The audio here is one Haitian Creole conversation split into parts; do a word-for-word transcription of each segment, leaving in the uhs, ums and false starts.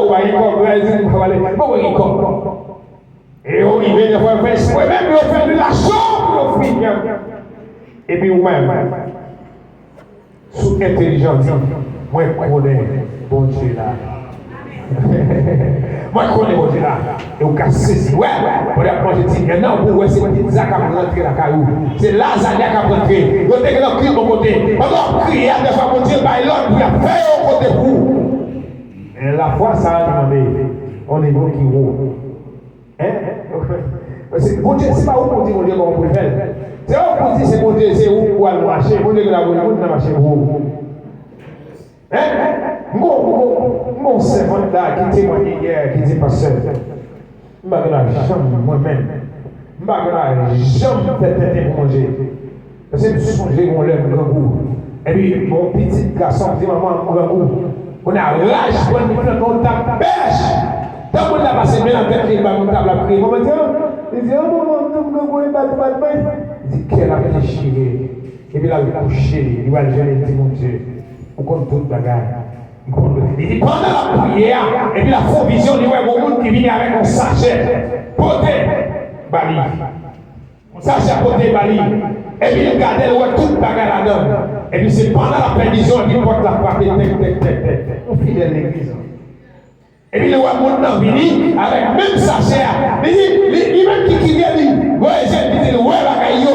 Ou pa gen kòb, ou pa gen kòb. E yo rive, dèfwa, yo fè espre menm, yo fè li lajan pou yo fini. Epi ou menm, sou entèlijans, di, mwen konnen Bondye la. Mwen konnen Bondye la. E ou ka sezi. Wè, pandan y ap manje ti vyann nan, pou w wè se pizza k ap rantre lakay ou. Se lazanya k ap rantre. Yo te gen nan kwi yon kote. Pandan w ap kriye a, dèfwa Bondye bay lòd pou y ap fè yon kote pou ou. Men lafwa sa a te mande yon nivo ki wo. Hein? Se Bondye, se pa ou pou di Bondye kòman pou l fè l. Se ou pou di se Bondye, se ou pou al mache. Bondye gen la pou moun nan mache pou ou. Hein? M gon, m gon, m gon sèvant la ki temwanye yè, ki di, pastè, m pa gen lajan mwen menm. M pa gen lajan pou m fè tenten pou manje. Paske m sonje yon lè m grangou. Epi yon pitit gason di, manman, m grangou. Kounye a raj pran li, plante yon tab pèch. Tan moun la pase men nan tèt li, li ba yon tab la kriye. Manman di, an, li di, an, manman, m grangou, e bat, bat mwen. Li di, kè l ap dechire. Epi l al kouche, li pral jwenn, li di, Bondye, ou konn tout bagay. Li konn, li di, pandan l ap priye a, epi l ap fè yon vizyon, li wè yon moun ki vini avèk yon sachè pote ba li. Sa ap pote ba li. Epi l gade, l wè tout bagay ladan l. Epi se pandan l ap fè vizyon, epi pòt la frape, tèk, tèk, tèk, tèk, tèk. Yon fidèl legliz. Epi l wè moun nan vini avèk menm sachè a. Li di, li, li menm ki kriye, li voye je l, li di l wè bagay yo.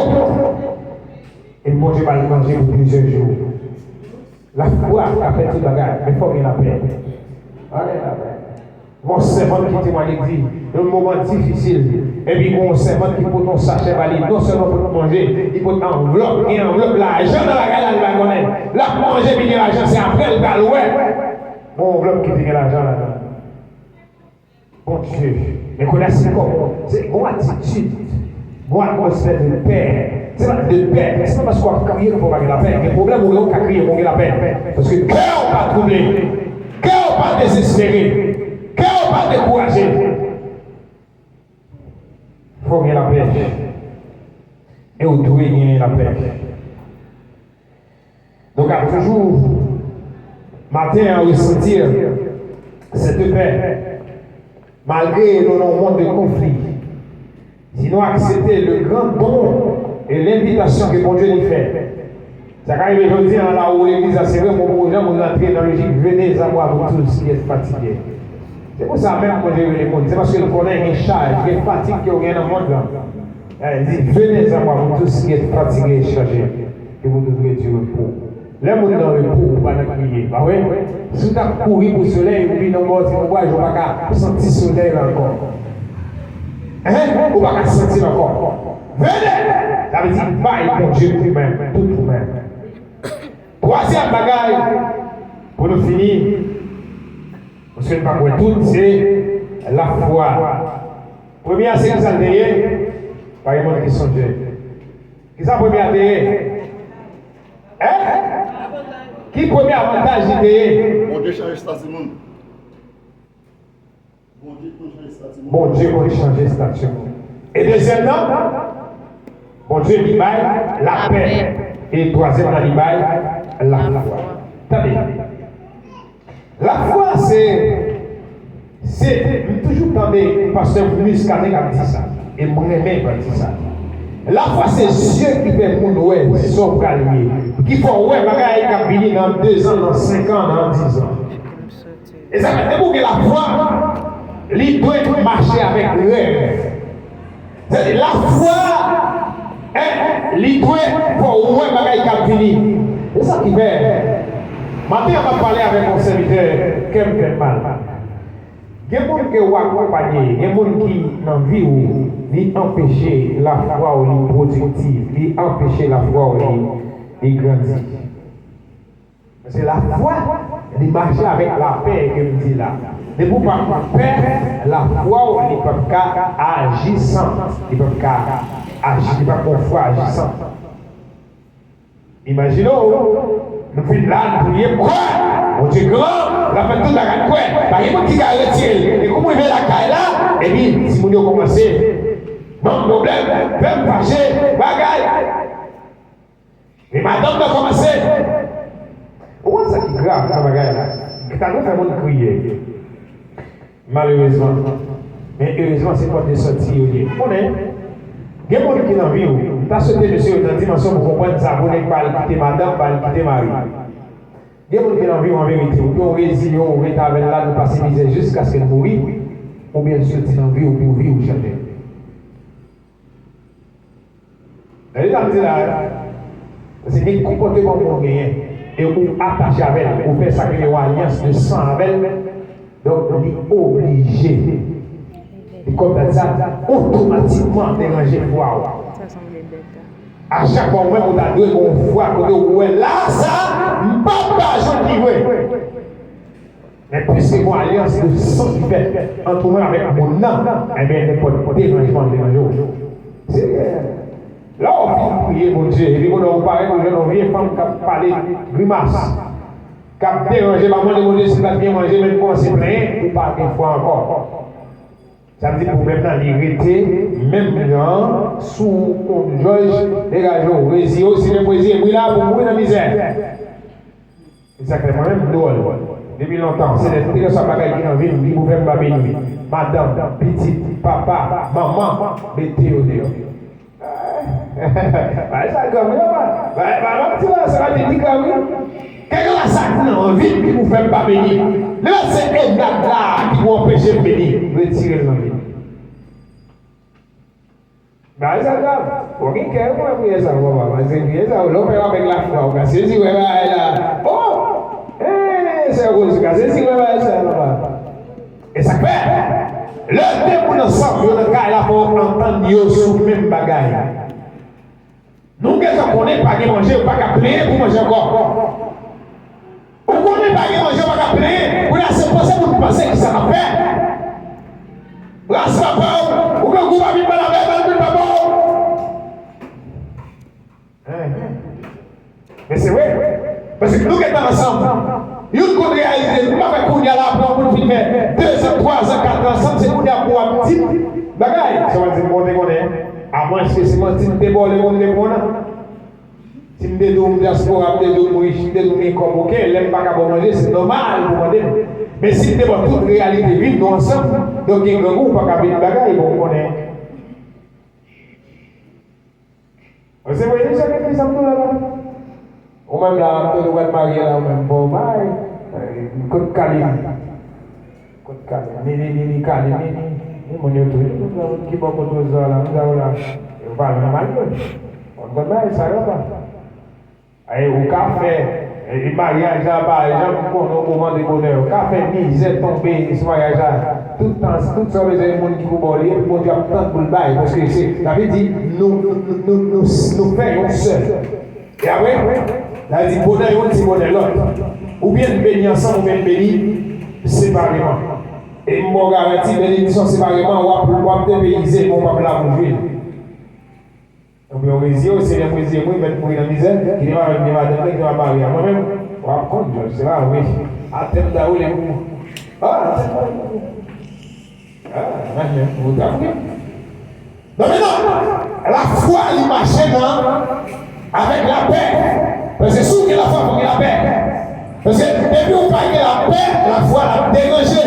Epi Bondye ba l manje pou plizyè jou. Lafwa ka fè tout bagay, men fò w gen lapè. Fò w gen lapè. Gon sèvant ki temwanye, li di, nan yon moman difisil, epi gon sèvant ki pote yon sachè ba li, non sèlman pote manje, li pote anvlòp, gen anvlòp lajan nan bagay la, li pa konnen. L ap manje, epi gen lajan, se apre l pral wè gon anvlòp ki te gen lajan ladan l. Bondye. Men kounye a se kòman, se gon atitid, gon atmosfè de pè. Se pa de pè, se pa paske w ap kriye ke w pa gen lapè. Gen pwoblèm ou gen, ou ka kriye, men w gen lapè. Paske kè w pa twouble, kè w pa dezespere, kè w pa dekouraje. Fò w gen lapè. E w dwe genyen lapè. Nou ka toujou, maten an, ressanti cette paix, malgre nou nan yon mond de konfli. Si nou aksepte le grand don e lenvitasyon ke Bondye li fè, sa ka rive jodi an la ou legliz la, se vre, men ou janm rantre nan lojik, venez à moi, vous tous qui êtes fatigués. Se pou sa menm Bondye rele moun, se paske l konnen gen chaj, gen fatig ke w gen nan mond lan. Eh, li di, venez à moi, vous tous qui êtes fatigués et chargés, que vous trouverez du repos. Lè moun nan repo, ou pa nan kriye, pa vre? Si w t ap kouri pou solèy, ou vin nan bò ti bonbwaj, ou pa ka santi solèy la ankò. Hein? Ou pa ka santi l ankò. Venez! Sa vle di, bay Bondye ou menm, tout ou menm. Twazyèm bagay, pou nou fini, paske n pa kwè tout, se lafwa. Premye a, se kisa l te ye? Pa gen moun ki sonje. Kisa premye a te ye? Hein? Ki premye avantaj li te ye? Bondye chanje estati moun. Bondye konn chanje estati moun. Bondye konn chanje estati moun. E dezyèm nan, Bondye li bay lapè. Lapè. E twazyèm nan, li bay lafwa. Tande. Lafwa se, se, m toujou tande pastè Muscadin k ap di sa. E m renmen l di sa. Lafwa se zye ki fè moun wè sa w pral ye. Ki fè w wè bagay k ap vini nan dezan, nan senkan, nan dizan. E sa fè, depi w gen lafwa, li dwe mache avèk rèv. Sètadi, lafwa, en, li dwe fè w wè bagay k ap vini. Se sa ki fè, maten an, m ap pale avèk yon sèvitè, kè m fè m mal. Gen moun ke w akonpaye, gen moun ki nan vi w, li anpeche lafwa w li pwodiktiv, li anpeche lafwa w li, li grandi. Se lafwa, li mache avèk lapè ke m di la. Depi w pa pè, lafwa w, li p ap ka ajisan. Li p ap ka aji, li p ap gon fwa ajisan. Imajine w, nou fin la, nou priye, m kwè. Bondye gran, l ap fè tout bagay, m kwè. Pa gen moun ki ka retire l. E kou m rive lakay la, epi timoun yo kòmanse ban m pwoblèm, fè m fache, bagay. E madanm nan kòmanse. Ou konn sa ki grav nan bagay la? Ki ta dwe fè moun kriye. Malerezman. Men erezman, se pòt de sòti yo ye. Konnen, gen moun ki nan vi w, m ta swete mesye yo nan dimansyon pou konprann sa, pou nèg pa al kite madanm, pa al kite mari. Gen moun ki nan vi w an verite, oubyen w reziye w, ou rete avè l la, nou pase mizè jiskaske l mouri, oubyen l soti nan vi w pou vi w chanje. Tande sa m di la, se gen konpòteman moun genyen, e ou atache avè l, ou fè sa ki rele yon alyans de san avè l, donk li oblije, li kòm sa, otomatikman deranje fwa w. A chak fwa ou menm ou ta dwe gen yon fwa kote ou wè la sa, m p ap ba jan ki vre. Men piske gon alyans de san ki fèt ant ou menm avèk moun nan, ebyen nenpòt deranjman l deranje w. Se lè w fin priye Bondye, epi kounye a ou parèt ou jwenn yon vye fanm k ap pale grimas, k ap deranje, pa mande Bondye si l pa t gen manje, men l kòmanse plenyen, ou pa gen fwa ankò. Sa vle di pwoblèm nan li rete menm jan an, si w konn jòj, degaje w, reziye w, si menm reziye, mouri la pou mouri nan mizè. E sa k fè mwen menm m dwòl. Depi lontan, se lè kèlkeswa bagay ki nan vi m, ki pou fè m pa beni. Madanm, pitit, papa, manman, mete yo deyò. Bagay sa grav wi papa. Bagay, bagay m ap di la, sa pa te pi grav wi. Kèlkeswa sa k nan vi m ki pou fè m pa beni. Lè se enad la ki pou anpeche m beni, retire l nan vi m. Bagay sa grav. Bon, gen kè pou priyè sa, papa. Paske priyè sa, lè w fè l avèk lafwa, ou ka sezi wè bagay la. Oh! Eh, sè Rose, ou ka sezi wè bagay sa, papa. E sa k fè, lè de moun ansanm, yo nan kay la, fò w antann yo sou menm bagay. Nou gentan konnen pa gen manje, ou pa ka plenyen pou manje ankò. Ou konnen pa gen manje, ou pa ka plenyen. Kounye a, se panse pou n panse ki sa n ap fè. Ras papa w, ou grangou pa vin pale avè l, pa l vin papa w. Enhen. Men se vre. Paske nou gentan ansanm. Youn konn reyalize, nou pa fè kounye a la, apre yon moun fin fè dezan, twazan, katran ansanm, se kounye a pou w ap di m bagay. Sa w ap di m, bon, te konnen. Amwenske se manti m te ba w lè m te pran w nan. Si m te di w m dyaspora, m te di w m rich, m te di w m gen kòb, oke, lè m pa ka ba w manje, se nòmal pou w mande m. Men si m te ba w tout reyalite vi m, nou ansanm, donk gen grangou, ou pa ka vin bagay, bon, ou konnen. Mwen se vre, se sa ki sa m tou la la. Ou menm la, m te dwe marye la, ou menm, bon, bay, kot Kalin? Kot Kalin? Nini, Nini, Kalin, Nini. Ni moun yo tou, ni moun ki bò kote w la, m di w la. Yo pa nan marye. Ou konn bagay sa yo pa. Ay, ou ka fè, e, maryaj la pa jan m konnen ou mande bonè. Ou ka fè mizè tonbe sou maryaj la. Tout tan, tout sa w bezwen, moun ki pou ba w li, epi Bondye ap tann pou l bay. Paske se, sa vle di, nou, nou, nou, nou, nou, nou fè yon sèl. E apre, la di bonè youn, ti bonè lòt. Oubyen n beni ansanm, oubyen n beni separeman. E m ba w garanti, benediksyon separeman, w ap, w ap depeyize, men w p ap la pou jwi l. Oubyen w reziye w, se lè m reziye m, wi, mèt mouri nan mizè, ki te pa menm gen madanm nan, ki te pa marye a mwen menm, w ap konn, Jòj, se pa vre. Atè m ta woule pou ou. Ah, atè m ta woule pou ou. Ah, mwen menm, ou ta fouke. Non, men non! Lafwa, li mache nan, avèk lapè. Paske si w gen lafwa, fò w gen lapè. Paske depi w pa gen lapè, lafwa ap deranje.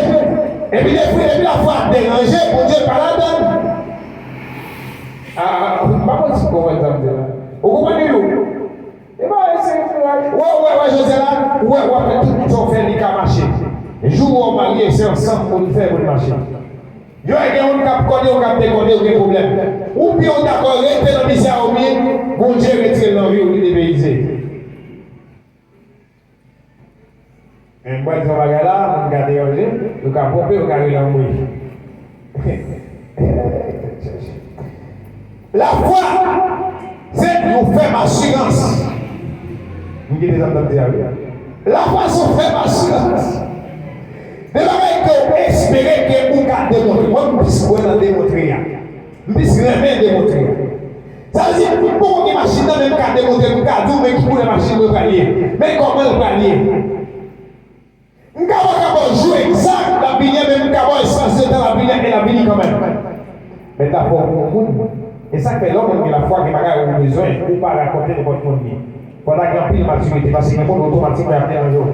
Epi depi, depi lafwa ap deranje, Bondye pa ladann. Ah, ah, ah, m pa konn si w konprann sa m di la. Ou konprann li, ou? E pa, se, wè, wè, wè, Jozye la, wè, wè, fè tout sa w fè, li ka mache. Jou w marye, se ansanm pou n fè pou n mache. Yo, gen moun k ap kòde, yo k ap dekòde, yo gen pwoblèm. Oubyen w dakò rete nan mizè a, oubyen Bondye retire l nan vi w, li depeyize. Men m pral di yon bagay la, moun ka deranje, yo ka ponpe, yo ka rele anmwe. Lafwa, se yon fèm asirans. M kite sa m t ap di a, wi. Lafwa se yon fèm asirans. De bagay ke w espere ke ou ka demontre. Mwen, m plis kwè nan demontre a. M plis renmen demontre a. Sa vle di, m poko gen machin nan, men m ka demontre, m ka di w men ki koulè machin mwen pral ye, men kòman l pral ye. M ka pa ka ba w jou egzak l ap vini an, men m ka ba w espas de tan l ap vini an, e l ap vini kanmenm. Men ta fò w gon moun. E sa k fè lè w konn gen lafwa, gen bagay ou bezwen, ou pa rakonte nenpòt moun li. Fò w ta gen anpil matirite, paske gen moun otomatikman y ap deranje w.